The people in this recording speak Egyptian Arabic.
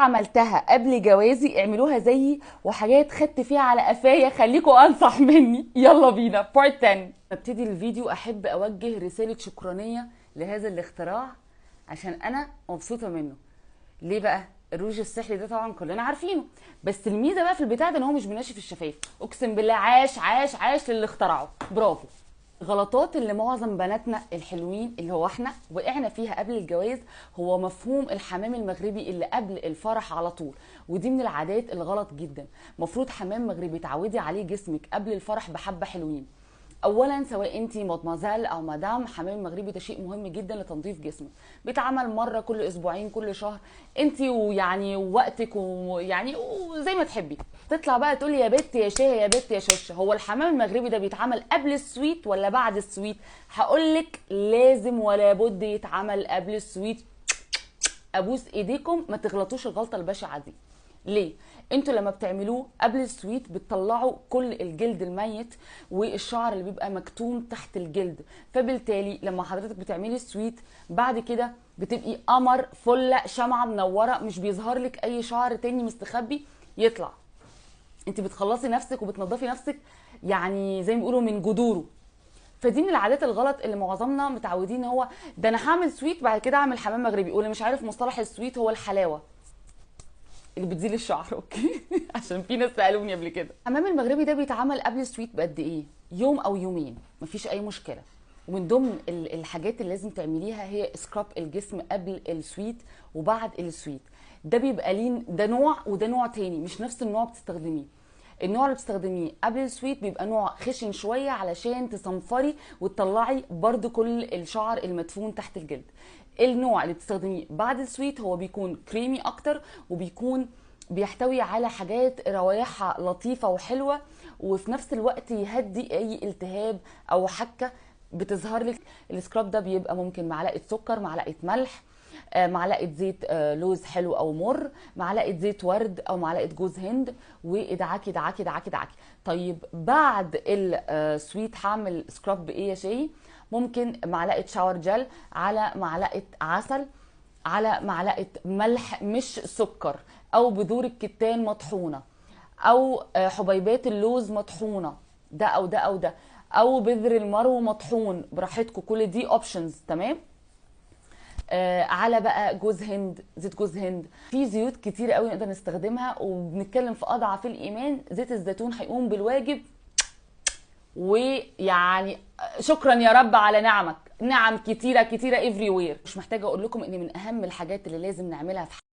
عملتها قبل جوازي اعملوها زيي، وحاجات خدت فيها على قفايا، خليكوا انصح مني. يلا بينا part 10. ابتدي الفيديو احب اوجه رسالة شكرانية لهذا الاختراع عشان انا مبسوطة منه. ليه بقى؟ الروج السحري ده طبعا كلنا عارفينه، بس الميزة بقى في البتاع ده ان هو مش بينشف الشفايف. اقسم بالله عاش عاش عاش للي اخترعه، برافو. غلطات اللي معظم بناتنا الحلوين اللي هو احنا وقعنا فيها قبل الجواز هو مفهوم الحمام المغربي اللي قبل الفرح على طول، ودي من العادات الغلط جدا. مفروض حمام مغربي تعودي عليه جسمك قبل الفرح بحبه حلوين. اولا سواء انت مادمازيل او مدام، حمام مغربي ده شيء مهم جدا لتنظيف جسمك، بيتعمل مرة كل اسبوعين كل شهر، انت ويعني وقتك ويعني وزي ما تحبي. تطلع بقى تقولي يا بت يا شاه يا بت يا شوشه، هو الحمام المغربي ده بيتعمل قبل ال sweet ولا بعد ال sweet؟ هقول لك لازم ولا بد يتعمل قبل ال sweet. ابوس ايديكم ما تغلطوش الغلطة البشعة دي. ليه؟ انتوا لما بتعملوه قبل ال sweet بتطلعوا كل الجلد الميت والشعر اللي بيبقى مكتوم تحت الجلد، فبالتالي لما حضرتك بتعملي ال sweet بعد كده بتبقي قمر فله شمعة منورة، مش بيظهر لك اي شعر تاني مستخبي يطلع. انت بتخلصي نفسك وبتنضفي نفسك يعني زي ما بيقولوا من جذوره. فدي من العادات الغلط اللي معظمنا متعودين، هو ده انا هعمل sweet بعد كده اعمل حمام مغربي، واللي مش عارف مصطلح ال sweet هو الحلاوة اللي بتزيل الشعر، okay؟ عشان في ناس سالوني قبل كده. الحمام المغربي ده بيتعمل قبل ال sweet بقد ايه؟ يوم او يومين، مفيش اي مشكلة. ومن ضمن الحاجات اللي لازم تعمليها هي scrub الجسم قبل ال sweet وبعد ال sweet. ده بيبقى لين، ده نوع وده نوع تاني، مش نفس النوع بتستخدميه. النوع اللي بتستخدميه قبل ال sweet بيبقى نوع خشن شوية علشان تصنفري وتطلعي برده كل الشعر المدفون تحت الجلد. النوع اللي بتستخدميه بعد ال sweet هو بيكون كريمي اكتر، وبيكون بيحتوي على حاجات روايحها لطيفة وحلوه، وفي نفس الوقت يهدي اي التهاب او حكه بتظهر لك. ال scrub ده بيبقى ممكن معلقه سكر، معلقه ملح، معلقه زيت لوز حلو او مر، معلقه زيت ورد او معلقه جوز هند، وادعكي ادعكي ادعكي ادعكي. طيب بعد ال sweet هعمل scrub بايه يا شي؟ ممكن معلقه shower gel على معلقه عسل على معلقه ملح مش سكر، او بذور الكتان مطحونه، او حبيبات اللوز مطحونه، ده او ده او ده، او بذر المرو مطحون، براحتكم كل دي options، تمام؟ على بقى جوز هند، زيت جوز هند. في زيوت كتير قوي نقدر نستخدمها، وبنتكلم في اضعف الايمان زيت الزيتون هيقوم بالواجب. ويعني شكرا يا رب على نعمك، نعم كتيرة كتيرة everywhere. مش محتاجه اقول لكم ان من اهم الحاجات اللي لازم نعملها في